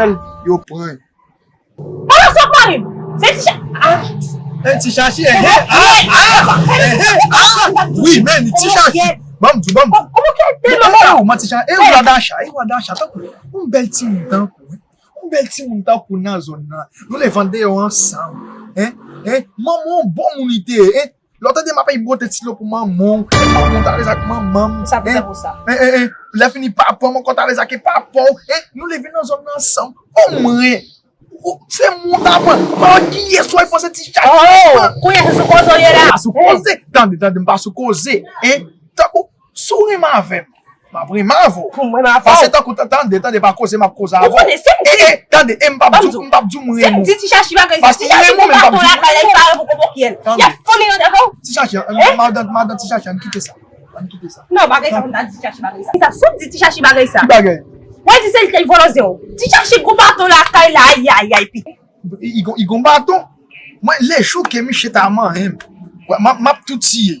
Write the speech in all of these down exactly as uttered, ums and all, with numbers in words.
Komokyèl, yo pran. Papa sa mari m. Se ti cha. Ah. E ti chachi, eh, eh, ah, ah, eh, eh, ah. Wi, men ti chachi. Ban m di w, ban m di w. Komokyèl telman bon. Ou, man ti chachi, e ou la dacha, e ou la dacha, tankou yon bèl timoun tankou, hein. Yon bèl timoun tankou nan zòn nan. Nou leve andeyò ansanm. Hein? Hein? Manman w bon moun li te ye, hein? Lè w tande m ap ap bote ti lo pou manman w, manman w ta reze ak manman m. Sa pou sa pou sa. Hein, hein, hein. Lè fini papa m ankò ta reze ak papa w. Hein? Nou leve nan zòn nan ansanm. Omwen, ou, se moun ta pran. An kiyès w ap panse ti chat? Oh, kounye a se sou koze w ye la. Pa sou koze. Tande, tande, m pa sou koze. Hein? Tankou, si w renmen avè m, m ap renmen avè w. Pou mwen, m ap fè. Paske tankou, tande, tande, pa koze, m ap koze avè w. Ou konnen, si m di. Eh, eh, tande, e m p ap di, m p ap di m renmen w. Si m di ti chachi bagay sa, ti chachi gon baton lakay la, li pare pou komokyèl. Y ap foule nan tèt ou. Ti chachi, madan, madan ti chachi, ann kite sa. Ann kite sa. Non, bagay sa, m ta di ti chachi bagay sa. Sa, si w di ti chachi bagay sa. Ki bagay? Mwen di se li k vòlò ze w. Ti chachi gon baton lakay la, ay, ay, ay, pi. I, i gon, i gon baton. Mwen, lejou ke miche ta manyen m, m ap, m ap tou tiye.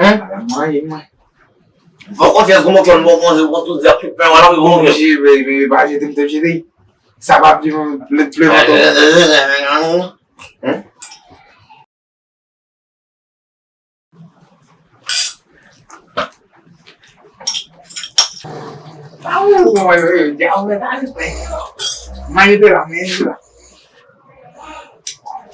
Hein? Madam mwen, mwen. Fò konfyans gwo mòkè, bon konse, bon tout zak tout pen, wala pou bon konfyans. Jere, men pa jete m te jete. Sa pa vle vle vant. Hein? Mwen jete la, men jete la.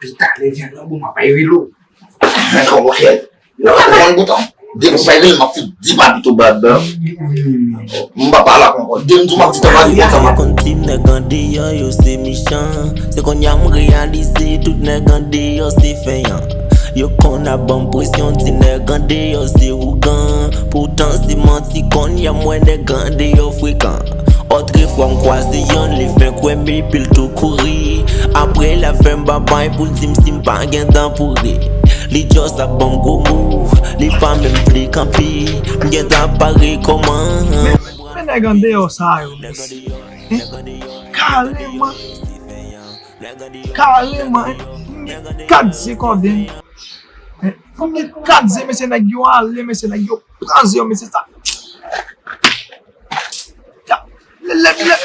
Pita, lè vyann nan bon, m ap bay relo. Men kòmokèl. Ou konprann bouton? Depi w bay relo, m ap fout di papito bad. M pa pale ak ou ankò. Depi m di w m ap di w pa pale konsa, m ap konn ti nèg andeyò yo se mechan. Se kounye a m reyalize tout nèg andeyò se fèyan. Yo konn ap ban m presyon, di nèg andeyò se ougan. Poutan se manti, kounye a m wè nèg andeyò frekan. Otrefwa m kwaze yonn, li fè kwè m epi l tou kouri. Apre l ap fè m babay pou l di m si m pa gen tan pou ri. Li just ap ban m gwo mo, li pa menm vle kanpe. M gentan ap pare kòman. Men, men nèg andeyò sa yo, mesye. Hein? Kareman. Kareman, hein? Kat ze kòden. Hein? Pou m gen kat ze, mesye, nèg yo ale, mesye, nèg yo pran ze yo, mesye, sa. Ya, lè, lè, lè.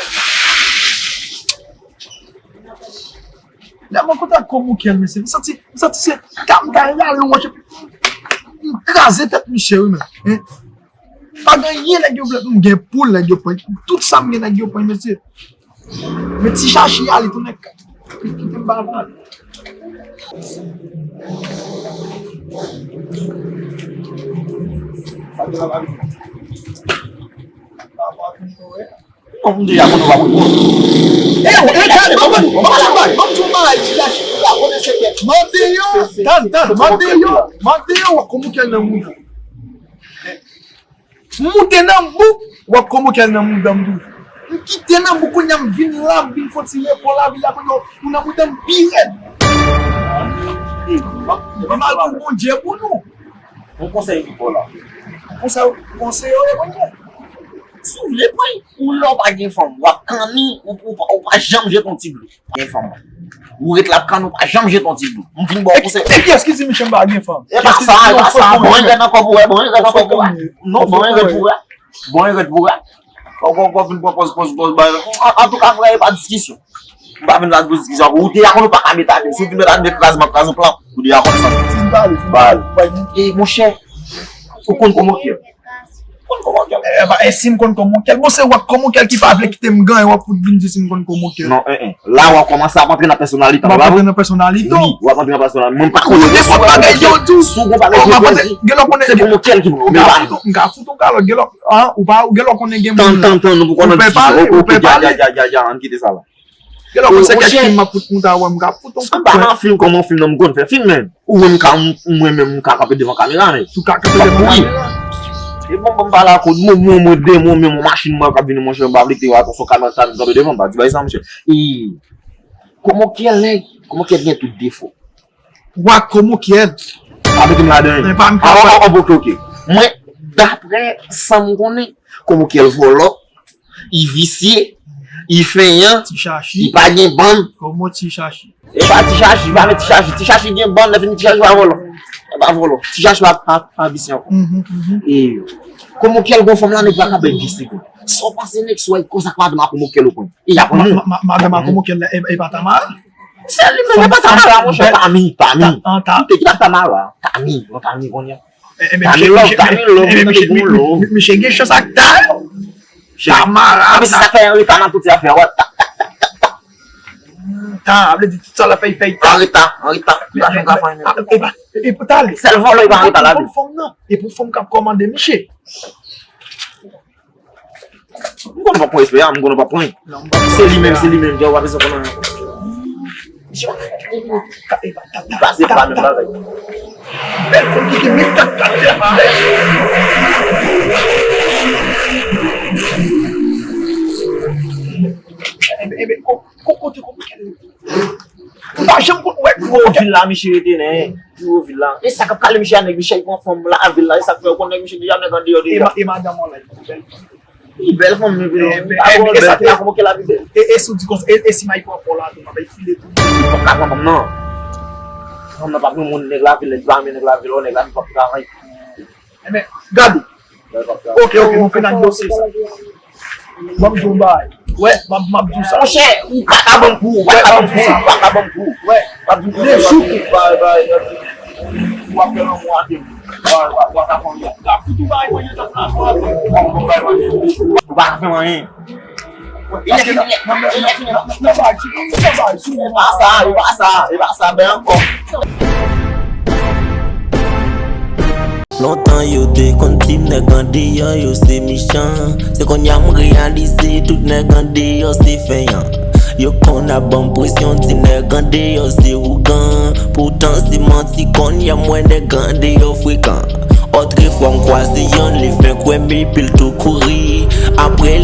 Lè mwen kontre ak Komokyèl, mesye, m santi, m santi se ta m ta rale yon wòch epi m kraze tèt misye, wi, men. Hein? Pa gen anyen nèg yo vle pou m gen, poul nèg yo pran. Tout sa m gen nèg yo pran, mesye. Men ti chachi a, li tounen k-, li kite m pa pale. Non, m deja konnen w pa konn. E, e, gade, ban m, ban m, ban m, ban m di w bagay, ti chachi, ou pa konnen se kèk. Mande yo, tann, tann, mande yo, mande yo, Komokyèl nan moun. M moute nan bouk, w ap Komokyèl nan mouda m toujou. M kite nan bouk, kounye a m vin la, m vin fè ti repo lavil la, kounye a ou nan mouda m pi rèd. Epi m al pou Bondye pou nou. Yon konsèy ki ba w la. Konsèy, konsèy yo ye Bondye. Si w vle pran, ou lè w pa gen fanm, w ap kanni, ou, ou, pa- ou pa janm jete yon ti dlo. Gen fanm. Ou ret la ap kanni, ou pa janm jete yon ti dlo. M vin ba w konsèy. E kiyès ki di misye m pa gen fanm? E pa sa, e pa sa. Bon, yon rèd ankò pou wè, bon, yon rèd ankò pou wè. Non, bon, yon rèd pou wè. Bon, yon rèd pou wè. Ankò, ankò, vin pran pòz, pòz, pòz, bay. An, antouka, frè, e pa diskisyon. M pa vin la pou diskisyon. Ou deja konn ou pa ka met atè. Si w vin met atè, m kraze, m ap kraze w plan. Ou deja konn sa. Fin pale, fin pale. E, monchè, ou konn Komokyèl? Konn Komokyèl. E, ba, e si m konn Komokyèl? Bon, se w ak Komokyèl ki pa vle kite m ganyen, w ap fout vin di si m konn Komokyèl. Non, en, en. La, w ap kòmanse ap antre nan pèsonalite w, pa vre? M ap antre nan pèsonalite w. Wi, w ap antre nan pèsonalite. Mwen, m pa konnen. Ou te fòk bagay yo di w. Si w gon bagay ki konnen, se Komokyèl ki pran, men pa m. M ka fout ou kalòt, gen lè, an, ou pa, gen lè w konnen gen moun. Tann, tann, tann, nou poko nan diskisyon. Ou pè pale, ou pè pale. Ya, ya, ya, ya, ya, ann kite sa la. Gen lè w konn se kèk fim m ap fout mouda wè m ka fout on kout pwen. Ou pa nan fim, kòman fim nan m konn fè fim, men. Ou wè m ka, m, mwen menm, m ka kanpe devan kamera, men. Si w ka kanpe devan kamera. E bon, bon, m pale ak ou, mwen, mwen, mwen, demon, men yon machin mwen k ap vini, monchè, m pa vle te wè atò, se yon kamera sa vin kanpe devan m, pa di bagay sa, monchè. E, Komokyèl, nèg, Komokyèl gen tout defo. W ak Komokyèl. Pa mete m ladan, wi. Men pa m kapab. Avan, avan, ok, ok. Mwen, daprè sa m konnen, Komokyèl vòlò, li visye, li fenyan, li pa gen bann. Kòman ti chachi? E pa ti chachi, pa met ti chachi. Ti chachi gen bann, lè fini ti chachi pa vòlò. E pa vòlò. Ti chachi pa, pa, pa visye ankò. Mhm, mhm. E Komokyèl gon fanm la, nèg pa ka bay de segonn. Sa w panse nèg sou ay konsa k madanm a Komokyèl ou konn? E y ap pran moun. Ma-, ma-, madanm a Komokyèl la, e, e pa Tamara? Se li menm, e pa Tamara, monchè, Tami, Tami. Koute, ki pa Tamara? Tami, non, Tami, kounye a. Tami love, Tami love, misye gen chans ak ta yo. Tamara. Anpi se sa k fè anreta nan tout ti afè, wè, ta, ta, ta, ta, ta. Ta, vle di tout sa l ap fè, li fè ta. Anreta, anreta. Tout sa l ap fè, li fè. E pa, e pou ta ale. Sèl vòlò, li pa anreta lavi. Pou fanm nan. E pou fanm k ap kòmande misye. M konn w ap pran espè a, m konn w ap pran. Se li menm, se li menm, Djè, w pa bezwen konn anyen ankò. Pase pa menm bagay. Bèl fanm ki gen mil kat kat. Vil la, misye rete nen. Pi wo vil la. E sa k ap kale misye a nèg, misye pran fanm lavil la. E sa k fè ou konn nèg misye deja nèg andeyò deja. E madanm ou la, li bèl fanm. Li bèl fanm, men vin. E si w di konsa, e si Mike pran kò la, tou, m ap file tou. Li p ap ka pran fanm nan. Fanm nan p ap renmen nèg lavil, li pa renmen nèg lavil, nèg lavil p ap travay. Enben, gade. Ok, ok, nou fin ak dosye sa. Ban m di w yon bagay. Wè, m ap, m ap di w sa. Monchè, ou pa ka ban m kou, ou pa ka ban m kou, ou pa ka ban m kou. Wè, m ap di w, lejou ke w ap fè lanmou avè m. Ou pa ka fè m anyen. E pa sa, e pa sa, e pa sa, ben ankò. Lontan yo te konn di nèg andeyò yo se mechan. Se konnya m reyalize tout nèg andeyò se fèyan. Yo konn ap ban m presyon, di nèg andeyò se ougan. Poutan se manti, konnya m wè nèg andeyò frekan. Otrefwa m kwaze yonn, li fè kwè m epi l tou kouri. Apre l